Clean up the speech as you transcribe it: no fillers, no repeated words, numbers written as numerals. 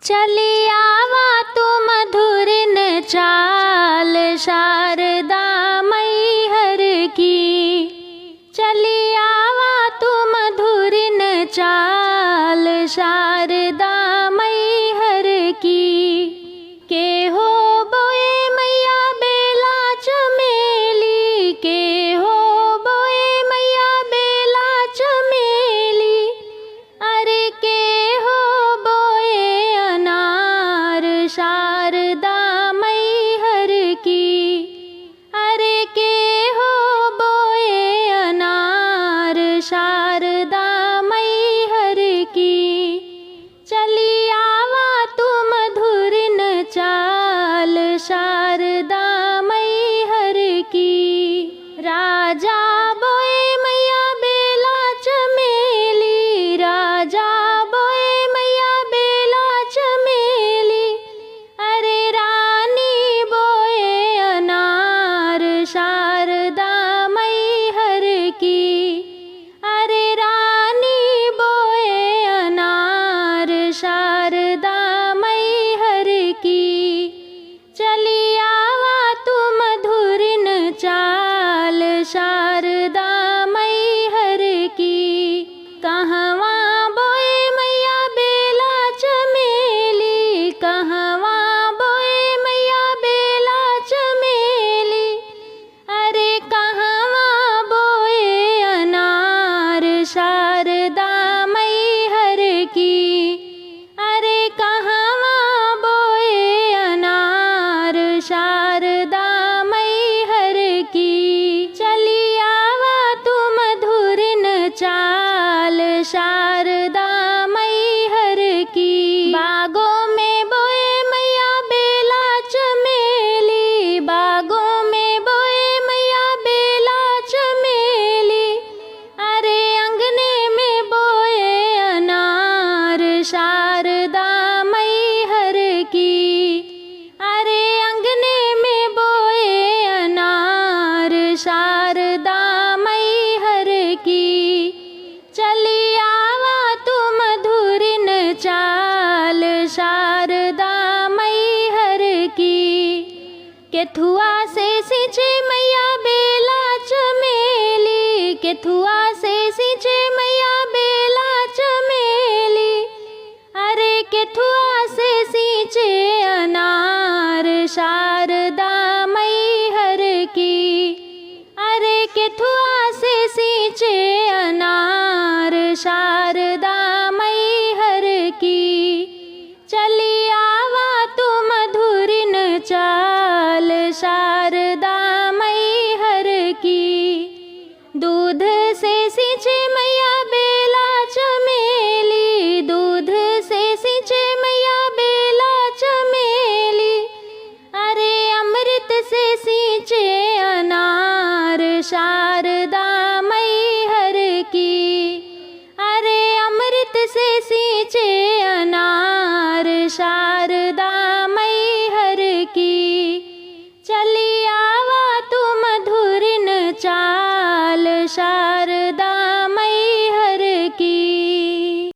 चलियावा तू मधुर न चाल शारदा मैहर की। चलियावा तू मधुर न चाल शारदा मैहर की। के हो बोए मैया बेला चमेली, के हो बोए मैया बेला चमेली, अरे के हो बोए अनार शारदा मैहर की। अरे के हो बोए अनार शारदा मैहर की। चलियावा तू मधुर न चाल शारदा मैहर की। राजा बोए मैया बेला चमेली, राजा बोए मैया बेला चमेली, अरे रानी बोए अनार शारदा मैहर की। अरे रानी बोए अनार शारदा मैहर की। चलियावा तू मधुर न चाल शारदा मैहर की। कहवा बोए मैया बेला चमेली, कहवा बोए मैया बेला चमेली, अरे कहवा बोए अनार शारदा मैहर की। अरे कहवा बोए अनार शारदा मैहर की। चलियावा तू मधुर न चाल शारदा मैहर की। बागों में बोए मैया बेला चमेली, बागों में बोए मैया बेला चमेली, अरे अंगने में बोए अनार शारदा मैहर की। अरे अंगने में बोए अनार शारदा मैहर की। चलियावा तू मधुर न चाल शारदा मैहर की। केथुआ से सिंचे मैया बेला चमेली, केथुआ